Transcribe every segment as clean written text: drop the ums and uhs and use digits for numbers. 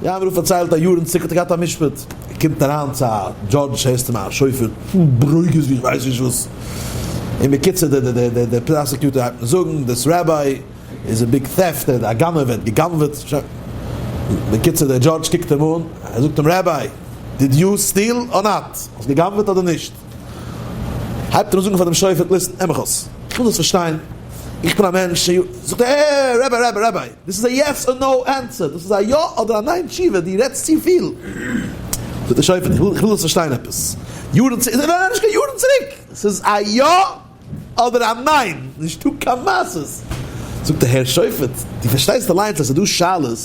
יאווער רב פארציילט א יארן צוריק האט ער געהאט א משפט, ער קומט אריין צו א judge הייסט אים א שופט, ברוגז ווי איך ווייס נישט וואס, און בקיצור די prosecutor הייבט אן זאגן, this rabbi איז א big theft, ער איז א גנב, ער האט גע'גנב'עט, שוין. בקיצור דער judge קוקט אים אן, ער זאגט אים rabbi, did you steal or not? האסט גע'גנב'עט אדער נישט? הייבט ער אן זאגן פאר דעם שופט, listen, הער מיך אויס, איך וויל דאס פארשטיין, איך בין א מענטש, זאגט ער, אה, rabbi, rabbi, rabbi, דאס איז א yes or no answer, דאס איז א יא אדער א ניין תשובה, דו רעדסט צופיל. זאגט דער שופט, איך וויל דאס פארשטיין עפעס, יארן צוריק, ניין, נישט קיין יארן צוריק, ס'איז א יא אדער א ניין, נישטא קיין מעשות. זאגט דער הער שופט, דו פארשטייסט אליינס אז ס'איז דא שאלות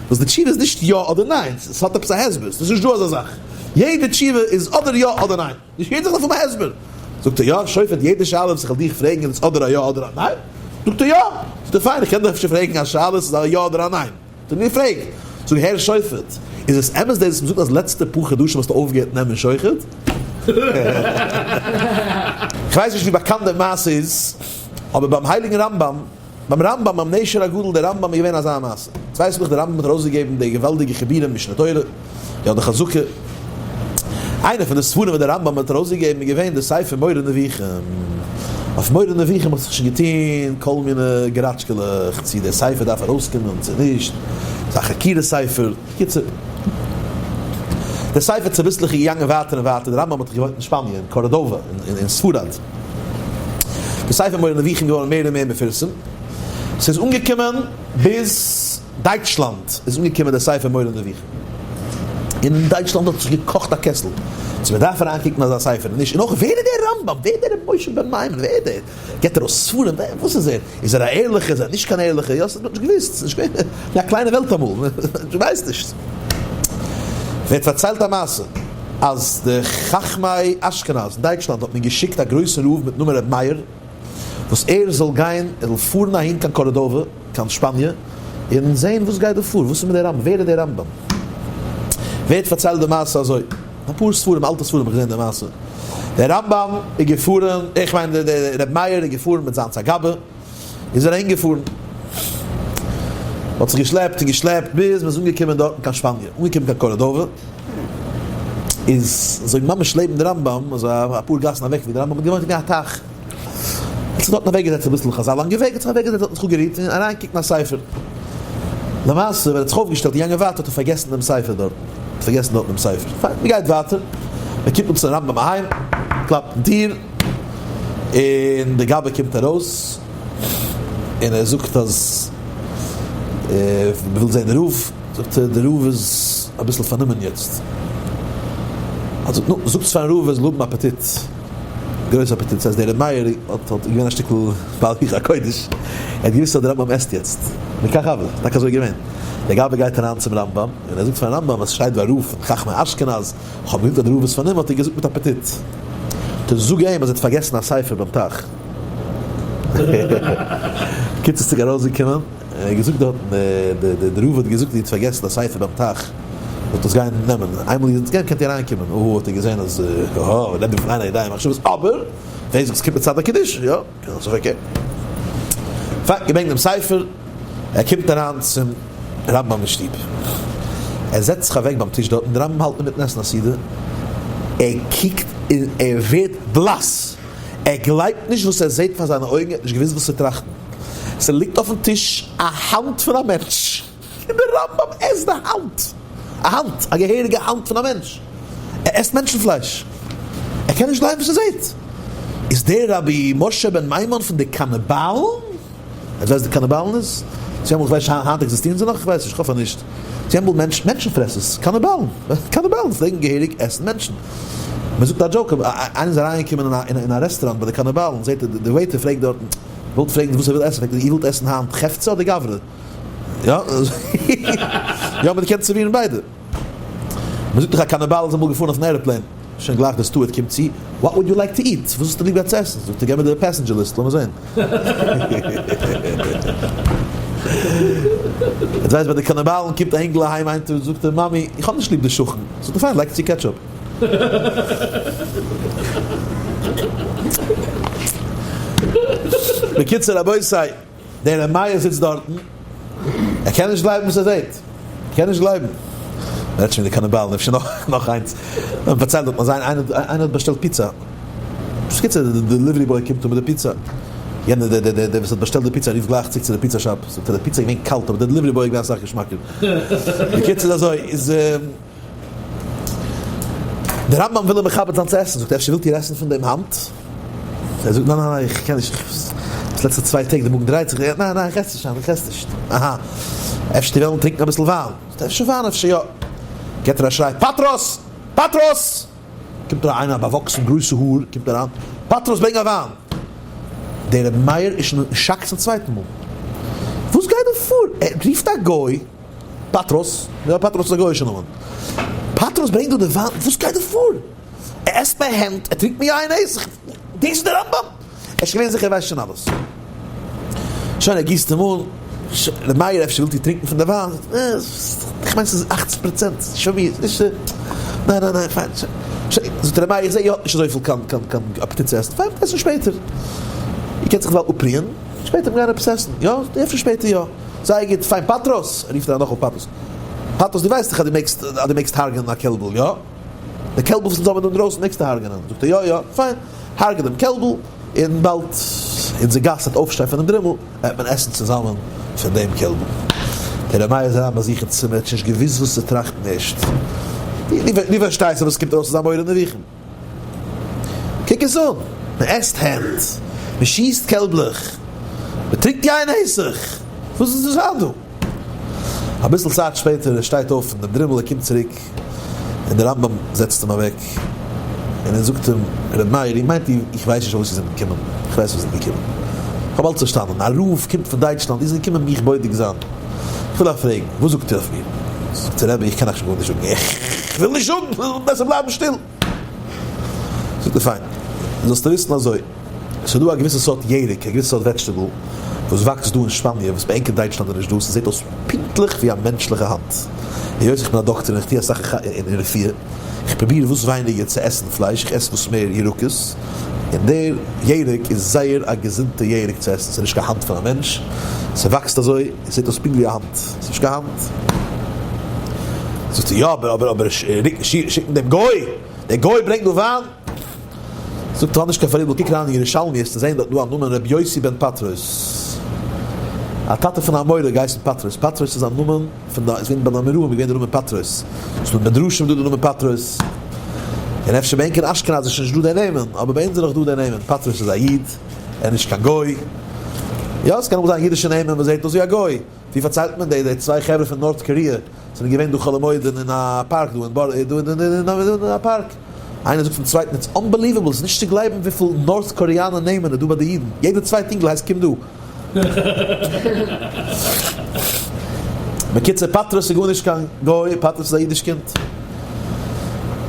וואס די תשובה איז נישט יא אדער ניין, ס'האט עפעס א הסבר, ס'איז נישט דא אזא זאך, יעדע תשובה איז אדער יא אדער ניין, נישט יעדע זאך דארף האבן א הסבר. זאגט ער, יא שופט, יעדע שאלה וואס איך וועל דיך פרעגן איז אדער א יא אדער א ניין? זאגט ער, יא. זאגט ער, פיין, איך קען דיך אפשר פרעגן א שאלה, ס'איז א יא אדער א ניין? זאגט מיר פרעג. זאג הער שופט, איז עס אמת דאס וואס מ'זאגט אז לעצטע פאר חדשים האסטו אויפגעהערט נעמען שוחד? כ'ווייס נישט ווי באקאנט די מעשה איז, אבער ביים הייליגן רמב ם, ביים רמב ם ביים נשר הגדול דער רמב ם איז געווען אזא מעשה. יעצט ווייס איך דער רמב ם האט ארויסגעגעבן די געוואלדיגע חיבורים משנה תורה, יא די חזקה. איינע פון די ספרים וואס דער רמב ם האט ארויסגעגעבן איז געווען די ספר מורה נבוכים. אויף מורה נבוכים האט זיך שוין געטון כל מיני געראטשקעלעך צו דער ספר דארף ארויסקומען צו נישט, ס'איז א חקירה ספר. בקיצור, דער ספר צוביסלעך איז געגאנגען ווייטער און ווייטער, דער רמב ם האט דאך געוואוינט אין שפאניע, אין קארדאווע, אין ספרד. דער ספר מורה נבוכים איז געווארן מער און מער מפורסם. ס'איז אנגעקומען ביז. דייטשלאנד איז אנגעקומען דער ספר מורה נבוכים, און אין דייטשלאנד האט זיך געקאכט א קעסל צו מען דארף אריינקוקן אזא ספר און נישט, און אויך ווער איז דער רמב ם, ווער איז דער רבי משה בן מימון, ווער איז דער, געבט ארויס ספרים, ווער, וואס איז ער, איז ער א ערליכער, איז ער נישט קיין ערליכער, יא, ס'האט מען נישט געוואוסט, ס'איז נישט געווען ווי א קליינע וועלט אמאל, מען ווייסט נישט. ווערט פארציילט א מעשה, אז די חכמי אשכנז אין דייטשלאנד האט מען געשיקט א גרויסן רב מיטן נאמען רבי מאיר, וואס ער זאל גיין, ער זאל פארן אהין קיין קארדאווע, קיין שפאניע, און זען וואס גייט דא פאר, וואס איז מיט די רמב ם, ווער איז דער רמב ם? ווערט פארציילט די מעשה אזוי, אפאר ספרים, אלטע ספרים האב איך געזען די מעשה, דער רמב ם איז געפארן, איך מיין דער רבי מאיר איז געפארן מיט זיינס א גבאי, איז ער אהין געפארן, מען האט זיך געשלעפט און געשלעפט ביז מען איז אנגעקומען דארטן קיין שפאניע, אנגעקומען קיין קארדאווע, איז אזוי ממש לעבן די רמב ם, אזוי אפאר גאסן אוועק ווי די רמב ם האט געוואוינט איז געווען א טייך, האט זיך דארטן אוועקגעזעצט אביסל נאך אזא לאנגע וועג, האט זיך אוועקגעזעצט דארטן זיך אפגערוהט און אריינגעקוקט אין א ספר, למעשה ווען ער האט זיך אויפגעשטעלט און געגאנגען ווייטער האט ער פארגעסן דעם ספר דארטן, האט פארגעסן דארטן דעם ספר, פיין מען גייט ווייטער, מען קומט אן צום רמב ם אהיים, קלאפט אין טיר, און די גבאי קומט ארויס און ער זאגט אז מען וויל זען די רב. זאגט ער, דער רב איז אביסל פארנומען יעצט. האט זאגט, נו, זאגטס פארן רב ער זאל האבן אפעטיט, גרויס אפעטיט. ס'הייסט דער ר' מאיר האט האט געווען א שטיקל בעל רוח הקודש, ער האט געוואוסט אז דער רמב ם עסט יעצט. וכך הוה, טאקע אזוי געווען. דער גבאי גייט אריין צום רמב ם, און ער זאגט פארן רמב ם אז ס'שטייט ביי רב פון חכמי אשכנז, כ'האב געזאגט אז דער רב איז פארנומען, האט ער געזאגט מיט אפעטיט. טא זאג אים אז ער האט פארגעסן א ספר ביים טייך. קיצור ס'איז ארויסגעקומען. ער האט געזאגט דארטן, די רב האט געזאגט איר האט פארגעסן א ספר ביים טייך, זאלט עס גיין נעמען, איינמאל איר זענט געגאנגען קענט איר אריינקומען, אהא האט ער געזען אז אהא מען רעדט דא פון איינער יודע מחשבות, אבער ווער זאגט עס קומט מצד הקדושה, יא, קען זיין פארקערט. פיין, געברענגט דעם ספר, ער קומט אריין צום רמב ם אין שטוב, ער זעצט זיך אוועק ביים טיש דארטן, דער רמב ם האלט אינמיטן עסן א סעודה, ער קוקט און ער ווערט בלאס! ער גלייבט נישט וואס ער זעט פאר זיינע אויגן, ער האט נישט געוואוסט וואס צו טראכטן. ס'ליגט אויפן טיש א האנט פון א מענטש, און דער רמב ם עסט די האנט! א האנט! א געהעריגע האנט פון א מענטש! ער עסט מענטשן פלייש! ער קען נישט גלייבן וואס ער זעט! איז דער רבי משה בן מימון פון די קאניבאלן? עטס ווייסט די קאניבאלן איז? צו אמאל, כ'ווייס נישט, היינט עקזיסטירן זיי נאך? כ'ווייס נישט, כ'האף אז נישט. צו אמאל מענטש, מענטשן פרעסערס, קאניבאלן, קאניבאלן פלעגן געהעריג עסן מענטשן. מען זאגט א joke, איינער איז אריינגעקומען אין א רעסטוראנט ביי די קאניבאלן, זעט ער די waiter פרעגט דארטן, וואלט פרעגן וואס ער וויל עסן, פרעגט ער איר ווילט עסן היינט חפצא אדער גברא? יא, יא מען קען סערווירן ביידע. מען זאגט דאך א קאניבאל איז אמאל געפארן אויפן עראפלעין, שוין גלייך די steward קומט צו, what would you like to eat? וואס האסטו ליב געהאט צו עסן? זאגט ער געב מיר די passenger list לאמיר זען. עטס ווייסט ביי די קאניבאלן קומט א אינגל אהיים איין טאג זאגט ער מאמי איך האב נישט ליב די שכן, זאגט ער פיין לייג צו ketchup. בקיצור רבותי דער ר' מאיר זיצט דארטן ער קען נישט גלייבן וואס ער זעט, ער קען נישט גלייבן. מ'רעדט שוין די קאניבאלן, אפשר נאך איינס. מען פארציילט דארט אז איינער האט באשטעלט פיצא. בקיצור די delivery boy קומט אן מיט די פיצא. יענער דער דער דער וואס האט באשטעלט די פיצא רופט גלייך צוריק צו די פיצא shop. זאגט ער די פיצא איז געווען קאלט אבער די delivery boy איז געווען אסאך געשמאקער. בקיצור אזוי איז. דער רמב ם וויל אים מכבד זיין צו עסן, זאגט ער אפשר ווילט איר עסן פון דעם האנט? ער זאגט ניין ניין ניין איך קען נישט, די לעצטע צוויי טעג די מאגן דרייט זיך, ניין ניין איך עס נישט היינט איך עס נישט, אהא אפשר איר וועלן טרינקן אביסל וויין? זאגט ער אפשר וויין אפשר יא, געט ער א שריי פאטראס! פאטראס! קומט אריין איינער א באוואקסן גרויסע האר קומט אריין, פאטראס ברענג א וויין! דער רבי מאיר איז שוין אין שאק צום צווייטן מאל, וואס גייט דא פאר? ער רופט א גוי פאטראס, יא פאטראס איז א גוי'אישע נאמען, פאטראס ברענגט דא די וויין, וואס גייט דא פאר? ער עסט מיין הענט, ער טרינקט מיר יין נסך, דאס איז דער רמב ם? ער איז שוין געווען זיכער ער ווייסט שוין אלעס. שוין ער גיסט אים אן, ר' מאיר אפשר ווילט איר טרינקן פון די וויין? איך מיין ס'איז אכצן פראצענט, ס'איז נישט פאר מיר, ס'איז נישט, ניין ניין ניין פיין, שוין, זאגט ר' מאיר איך זע איר האט נישט אזויפיל קיין קיין קיין אפעטיט צו עסן, פיין עסן שפעטער, איר קענט זיך דערווייל אפרוען, שפעטער מיר גייען עפעס עסן, יא אפשר שפעטער יא. זייער גוט, פיין פאטראס! רופט ער נאכאמאל פאטראס. פאטראס דו ווייסט דאך אז דו מעגסט אז דו מעגסט הרג'נען א קעלבל, יא? די קעלבל וואס אונז האבן דא אינדרויסן מעגסטו הרג'נען? זאגט ער יא יא, פיין, הרג'ע דעם קעלבל, און באלד אונזער גאסט וועט אויפשטיין פונעם דרימל, וועט מען עסן צוזאמען פון דעם קעלבל. דער ר' מאיר איז אריין ביי זיך אין צימער, ער האט נישט געוואוסט וואס צו טראכטן ערשט. דו פארשטייסט אז וואס קומט ארויס איז א מורה נבוכים. קוק עס אן, מען עסט הענט, מען שיסט קעלבלעך, מען טרינקט יין נסך, וואס איז דאס היינט דא? אביסל צייט שפעטער, ער שטייט אויף פון דעם דרימל, ער קומט צוריק, און דער רמב ם זעצט אים אוועק, און ער זאגט אים, ר' מאיר, איר מיינט איך ווייס נישט פארוואס איר זענט געקומען, איך ווייס פארוואס איר זענט געקומען, איך האב אלץ פארשטאנען, א רב קומט פון דייטשלאנד, איר זענט געקומען מיך בודק זיין, איך וויל אייך פרעגן, וואס זאגט איר אויף מיר? זאגט ער, רבי, איך קען אייך שוין גארנישט זאגן, איך וויל נישט זאגן, בעסער בלייבן שטיל. זאגט ער, פיין, זאלסטו וויסן אזוי, ס'איז דא א געוויסע סארט ירק, א געוויסע סארט vegetable, וואס וואקסט דא אין שפאניע, וואס ביי ענק אין דייטשלאנד איז נישט דא, ס'זעט אויס פונקטליך ווי א מענטשליכע האנט. היות איך בין א דאקטער און איך טו אסאך אין רפואה, איך פרוביר וואס ווייניגער צו עסן פלייש, איך עס וואס מער ירקות, און דער ירק איז זייער א געזונטע ירק צו עסן, ס'איז נישט קיין האנט פון א מענטש, ס'וואקסט אזוי, עס זעט אויס פונקט ווי א האנט, ס'איז נישט קיין האנט. זאגט ער, יא אבער אבער אבער שיקן דעם גוי, דער גוי ברענגט דא וויין. זאגט ער, האב נישט קיין פאראיבל, קוק אריין אין ירושלמי וועסטו זען דארט דא א נאמען רבי יוסי בן פטרוס, א טאטע פון א אמורא געהייסן פטרוס, פטרוס איז א נאמען פון די, איז געווען ביי די אמוראים איז געווען די נאמען פטרוס, ס'איז דא אין מדרשים דא די נאמען פטרוס, און אפשר ביי ענק אין אשכנז איז שוין נישט דא די נעמען, אבער ביי אונז איז נאך דא די נעמען, פטרוס איז א איד, ער איז נישט קיין גוי, יא ס'קען אויך זיין אידישע נעמען וואס זעט אויס ווי א גוי, ווי פארציילט מען די די צוויי חברה פון North Korea זענען געווען דא חול המועד אין א פארק דא אין באר דא אין א פארק, איינער זאגט צום צווייטן it's unbelievable ס'איז נישט צו גלייבן וויפיל North קאריאנער נעמען איז דא ביי די אידן, יעדע צווייט אינגל הייסט קים דא. בקיצור פאטרוס איז גארנישט קיין גוי, פאטרוס איז א אידיש קינד.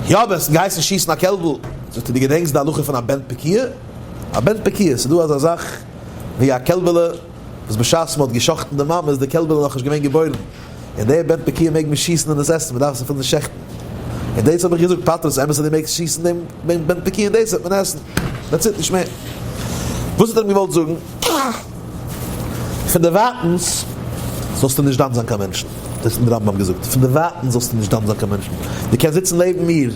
יא אבער עס האט געהייסן שיסן א קעלבל. זאגט ער דו געדענקסט די הלכה פון א בן פקועה? א בן פקועה, ס'איז דא אזא זאך ווי א קעלבעלע וואס בשעת מ'האט גע'שחט'ן די מאמע איז די קעלבעלע נאכנישט געווען געבוירן. און דער בן פקועה מעג מען שיסן און עס עסן, מען דארף עס אפילו נישט שעכטן. און דאס האב איך געזאגט, פאטרוס, אמת אז דו מעגסט שיסן דעם בן פקועה און דאס וועט מען עסן. That's it, נישט מער. וואס האט ער אים געוואלט זאגן? פון דערווייטנס זאלסטו נישט דן זיין קיין מענטשן. דאס האט דער רמב ם געזאגט. פון דערווייטנס זאלסטו נישט דן זיין קיין מענטשן. דו קענסט זיצן לעבן מיר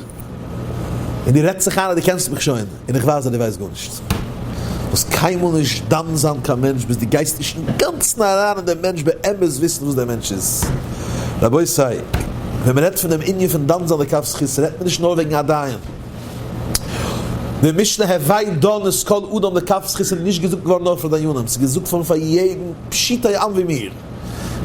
און דו רעדסט זיך איין אז דו קענסט מיך שוין, און איך ווייס אז דו ווייסט גארנישט. זאלסט קיינמאל נישט דן זיין קיין מענטש ביז דו גייסט נישט אינגאנצן אריין אין דעם מענטש באמת וויסן וואס דער מענטש איז. רבותי, ווען מען רעדט פון דעם ענין פון דן זיין לכף זכות רעדט מען נישט נאר וועגן א דיין. די משנה הווי דן את כל אדם לכף זכות איז נישט געזאגט געווארן נאר פאר דיינים, ס'איז געזאגט געווארן פאר יעדן פשוטי עם ווי מיר.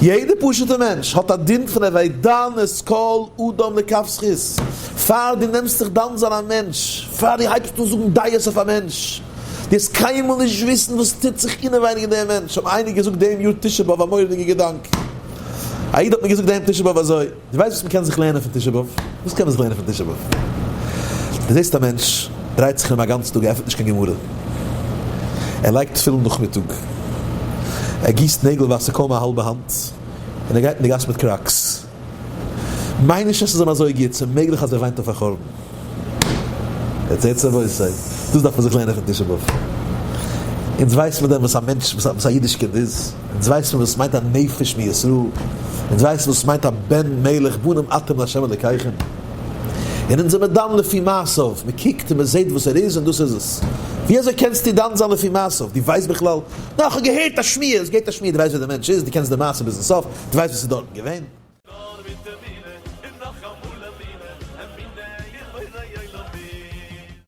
יעדער פשוט'ער מענטש האט א דין פון הווי דן את כל אדם לכף זכות. פאר דו נעמסט זיך דן זיין א מענטש, פאר דו הייבסט אן זאגן דעות אויף א מענטש, דו וועסט קיינמאל נישט וויסן וואס טוט זיך אינעווייניג אין דעם מענטש. האט מיר איינער געזאגט דעם יאר תשעה באב א מורא'דיגע געדאנק. א איד האט מיר געזאגט דעם תשעה באב אזוי. דו ווייסט וואס מ'קען זיך לערנען פון תשעה באב? וואס קען מען זיך לערנען פון תשעה באב? דו זעסט א מענטש דרייט זיך ארום א גאנצן טאג ער עפענט נישט קיין גמרא, ער לייגט תפילין נאכמיטאג, ער גיסט נעגל וואסער קוים א האלבע האנט, און ער גייט אין די גאס מיט Crocs. מיין נישט אז ס'איז אים אזוי גוט, ס'איז מעגליך אז ער וויינט אויף א חורבן. יעצט הערטס רבותי, דאס דארף מען זיך לערנען פון תשעה באב. אונז ווייסט מען דען וואס א מענטש, וואס א אידיש קינד איז? אונז ווייסט מען וואס מיינט א נפש מישראל? אונז ווייסן וואס מיינט א בן מלך בנים אתם לה' אלקיכם, און אונז זעמיר דן לפי מעשיו, מען קוקט און מען זעט וואס ער איז און דאס איז עס. ווי אזוי קענסטו דן זיין לפי מעשיו? דו ווייסט בכלל? נאר איך האב געהערט א שמועה, עס גייט א שמועה, דו ווייסט ווער דער מענטש איז, דו קענסט די מעשה ביזן סוף, דו ווייסט וואס איז דארטן געווען? נאר מיט די.